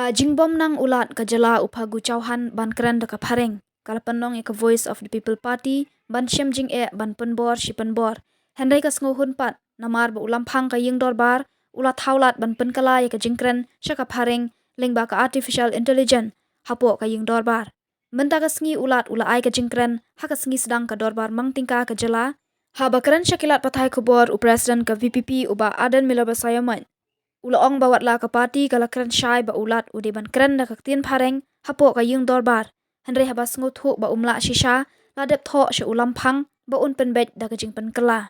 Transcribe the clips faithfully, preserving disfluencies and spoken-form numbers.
Ka jingbym nang u Lat ka jylla u Phagu Chauhan ban kren da ka phareng, ka la pynlong ïa ka Voice of the People Party ban shem jingeh ban pynbor shi pynbor. Hynrei ka sngewhun pat namar ba u Lamphang ka ïing dorbar u la thaw lad ban pynkylla ïa ka jingkren sha ka phareng lyngba ka artificial intelligence hapoh ka ïing dorbar. Mynta ka sngi u Lat u la ai ka jingkren ha ka sngi sdang ka dorbar mang tyngka ka jylla. Haba kren sha ki lad pathai khubor u President ka V P P u Bah Ardent Miller Basaiawmoit u la ong ba wat la ka party ka la kren shai ba u Lat u dei ban kren da ka ktien phareng hapoh ka ïing dorbar, hynrei haba sngewthuh ba um lah shisha, la dep thoh sha u Lamphang ba un pynbeit da ka jingpynkylla.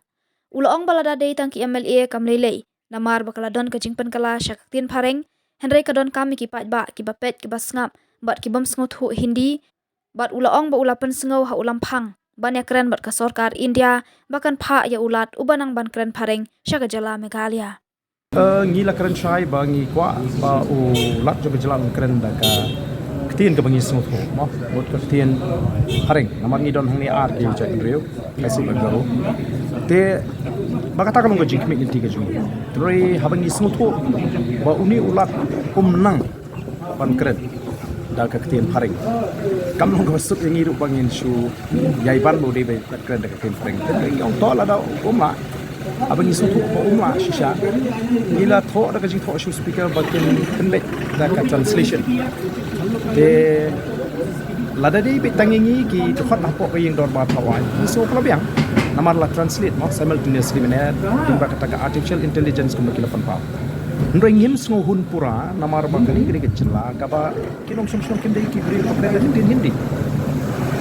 U la ong ba lada dei tang ki M L A kam lei lei, namar ba ka la don ka jingpynkylla sha ka ktien phareng, hynrei ka donkam ïa ki paidbah kiba peit kiba sngap bad kibym sngewthuh Hindi. Bad u la ong ba u la pynsngew ha u Lamphang ban ïakren bad ka sorkar India ba kan phah ïa u Lat uba nang ban kren phareng sha ka jylla Meghalaya. Eh, ngi la kren shai ba ngi kwah ba u Lat jong ka jylla un kren da ka ktien kaba ngi sngewthuh, mo, mut ka ktien phareng. Namar ngi don hangne ar ki jaitbynriew, Khasi bad Garo. Te ba kata ka long ka jingkhmih lynti ka jong ngi. Hynrei haba ngi sngewthuh ba une u Lat um nang ban kren da ka ktien phareng, kam long kaba suk ïa ngi ruh ba ngin shu ïai ban ba u dei ban kren da ka ktien phareng. Te ngi ong to lada um lah, haba ngi sngewthuh ba um lah shisha, ngi la thoh da ka jingthoh sha u speaker ba kin pynbeit da ka translation. Te lada dei beit tang ïa ngi ki dkhot hapoh ka ïing dorbar Thawaiñ, ngi sngew ka la biang. Namar la translate, mo, simultaneously, mynne lyngba kata ka artificial intelligence kumba ki la pynpaw. Hynrei ngim sngewhun pura namar ba kane ka dei ka jylla kaba ki nongshong shnong kim dei ki briew ba kren da ka ktien Hindi.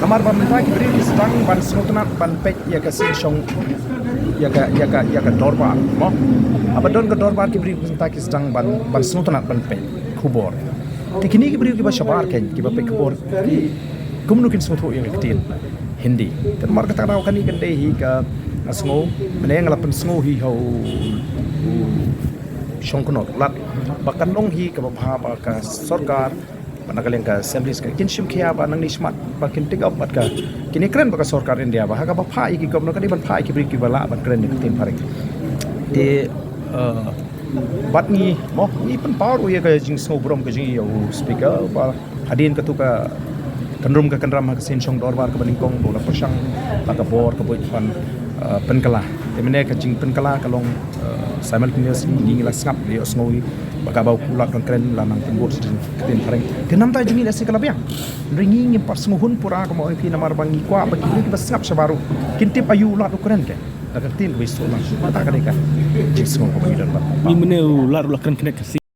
Namar ba mynta ki briew ki sdang ban sngewtynnat ban peit ïa ka seng shong, ïa ka, ïa ka, ïa ka dorbar, mo. Haba don ka dorbar ki briew mynta ki sdang ban, ban sngewtynnat ban peit khubor. Te kine ki briew kiba shabar kein, kiba peit khubor, ki kumno kin sngewthuh ïa ka ktien Hindi. Te namar kata ka daw kane kan dei hi ka, nga sngew, mynne nga la pynsngew hi ha u, u Shongknor Lat ba kan long hi kaba bha ba ka sorkar, ba na ka liang ka assemblies ka kin shim khia ba nangne shakhmat ba kin take up bad ka kine kren bad ka sorkar India ba ha kaba phah ïa ki governor ka dei ban phah ïa ki briew kiba lah ban kren ïa ka ktien phareng. Te, eh, bad ngi, mo, ngi pynpaw ruh ïa ka jingsngewbha ka jong ngi ïa u speaker ba hadien katu ka kynrum ka kynram ha ka seng shong dorbar kaba nyngkong ba u la pyrshang la ka bor ka buit ban, eh, pynkylla. Te mynne ka jingpynkylla ka long, eh, simultaneously, ngi la sngap, la ïohsngew ba kaba u Lat u dang kren la nang pynbor sha ka ktien phareng. Te namar kata jong ngi lehse ka la biang. Hynrei ngi ngim pat sngewhun pura kumba ong phi namar ba ngi kwah ba ki briew kiba sngap shabar ruh kin tip aïu u Lat u kren kein da ka ktien kaba suk lang. Kata ka dei ka jingsngew kaba ngi don bad. Ngi mynne u Lat u la kren kane ka